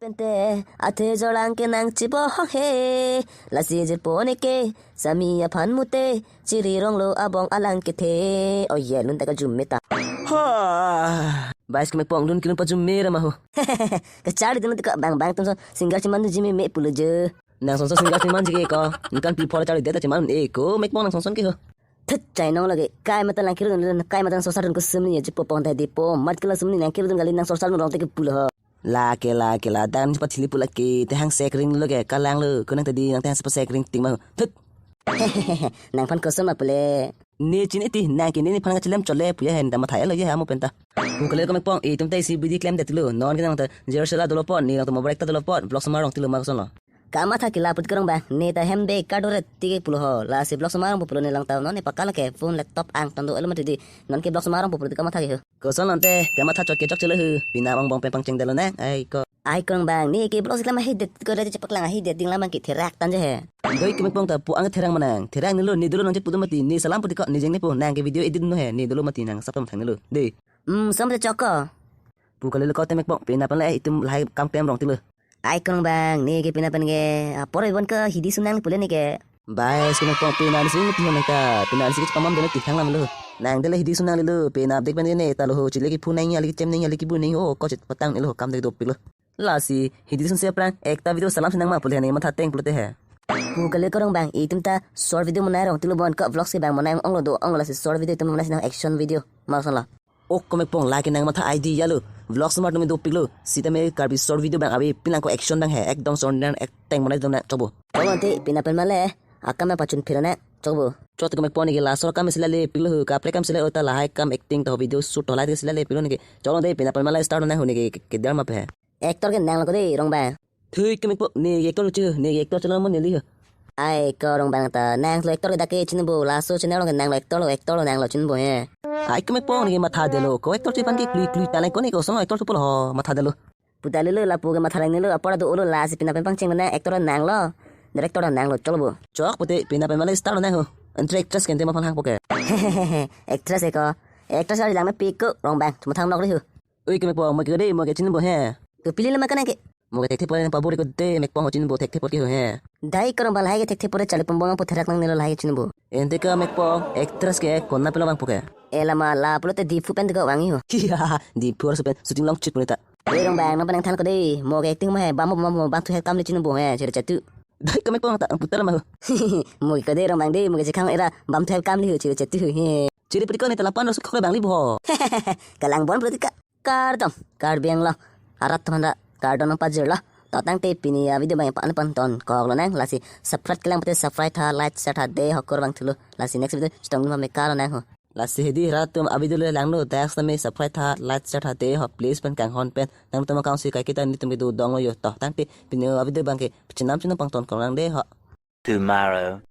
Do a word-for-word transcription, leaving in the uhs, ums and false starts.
Tente, athe jorlang ke nang chipo hok he. Lasi jirpo ne ke, sami aphan mute, chiri ronglo abong alang kethe. Oh yeah, lun ta kajum me ta. Ha. Bais ke mekpong lun kelun pajum me ra ma ho. Kachari dun ta bang bang atum so singer chiman ji me me pulo je. Nang sonso singer chiman ji ke ko. Ningkan pi phor chari de ta chiman e ko mekpong nang sonson ke ho. Thut chai nong lage. Kai mata lang kiru dun, kai mata sorsar dun ko sumni ya jipo pong ta dipo. Mat kila sumni nang kiru dun kali nang sorsar dun rong te ke pulo ho. La ke la ke la dan pa thili pula ke te hang sek ring lo ke kalang lo kunang tadi nang te hang sepa sek ring ting ma thut. Nang phan koson ma pule. Ne chin iti nang ke ne ne phan ka chilem chole puya hen ta matha lo ye ha mo penta. Pu kale ko mekpong itum te isi bidi klem det lo non ke nang ta Jerusalem dolo pon ni nang to mobile ta dolo pon vlog sama rong tilo ma koson lo. Kamatha kila put kerong bang ne ta hem be kadore tike pulo ho lasi vlog sama rong pulo ne lang ta non ne pakala ke phone laptop ang tondo elo mati di non ke vlog sama rong pulo kamatha ke ho. Koson lante, kamatha chot ke chok chelo hu. Pina bang bang pempang cheng delo nang. Ai ko. Ai kong bang, ne ke vlog siklam ahi det ko raja chepak lang ahi det ding lamang ke therak tan je he. Doi ke mekpong ta pu ang therang manang. Therang nilo, ne dolo nang je putu mati, ne salam puti ko, ne jeng ne po, nang ke video edit no he, ne dolo mati nang sap tam thang nilo. Dei. Hmm, sam je chok ko. Pu kali lo ko te mekpong, pina pen le itum lahai kam klem rong tilo. Ai kong bang, ne ke pina pen ke, apor ibon ke hidi sunang pule ne ke. Bais ke mekpong pina ni sing mati hon ta, pina ni sing pamam dene tihang lam lo. Nang dele hidi sunang lo, pina update pen ne ta lo ho, chile ki phu nang ya, li ki chem nang ya, li ki bu nang ho, ko chet patang lo, kam de dopik lo. Lasi, hidi sun se prang, ekta video salam sinang ma pule ne matha teng pule te he. Pu kali korong bang, itum ta short video monai rong tilo bon ko vlogs ke bang monai ong lo do, ong lo lasi short video itum monai sinang action video, ma son lo. Ok ko mekpong la ke nang matha idea lo. Vlog smart numi dopik lo. Sita me Karbi short video bang abi pinang ko action bang he. Ekdom short dan ek teng monai dong na chobo. Kong ante pina pen male. Akam na pachun phira na chobo. Chot ko mekpong ne ke la sor kam sila le pik lo hu. Kaprek kam sila ota lahai kam acting to video shoot to lai sila le pik lo ne ke. Cholo de pina pen male start na hu ne ke ke der ma pe. Actor ke nang lo ko de rong bang. Thui ke mekpong ne ke actor lo chu ne ke actor chalo mo ne li ho. Ai ko rong bang ta nang lo actor ke dak ke chin bo laso channel lo ke nang lo actor lo actor lo nang lo chin bo he. Ai ke mekpong ne ke matha delo ko actor chu pan ke klui klui talent ko ne ko song actor chu polo ho matha delo. Puta lulu lapu ke matha lang nilo apor do ulo lasi pina pen pangcheng na actor nang lo. Director nang lo cholo bo. Chok pute pina pen male star nang ho. Entre actress ke ente ma phan hang poke. Actress e ko. Actress ari lang me pik ko rong bang. Chuma thang nok ri ho. Ui ke mekpong mo ke de mo ke chin bo he. Ko pili lama kana ke. Mo ke thekthe pore pa buri ko de mekpong ho chin bo thekthe pore ke ho he. Dai korong bang lahai ke thekthe pore chali pembong po therak nang nilo lahai chin bo. Ente ka mekpong actress ke kona pelo bang poke. E lama la pulo te Diphu pen ko wangi ho. Hiha Diphu arso pen shooting long chit punita. E rong bang nang panang than ko de mo ke acting mo he bam mo bam mo bam thu he kam le chin bo he chere chatu. Dai ka mekpong ta putar ma ho. Mo ke ko de rong bang de mo ke chekhang era bam thu he kam le ho chere chatu he. Chere puri ko ne ta lapan arso khore bang li bo. Kalang bon pulo te ka. Kardom, Karbi Anglong, arat teman da, kardom nang pajir lo. To tangte pini a video bang pan pan ton kok lo nang, lasi subscribe kelang pute subscribe tha, like share tha de hokur bang thulo. Lasi next video chetong numa me kalo nang ho. Lasi hidi rat tum a video le lang lo, thanks nami subscribe tha, like share tha de ho, please pen kanghon pen. Nangtum account si kai kita nitum ke do dong lo yo to. Tangte pini a video bang ke chenam chenam pang ton kok lang de ho. Tomorrow.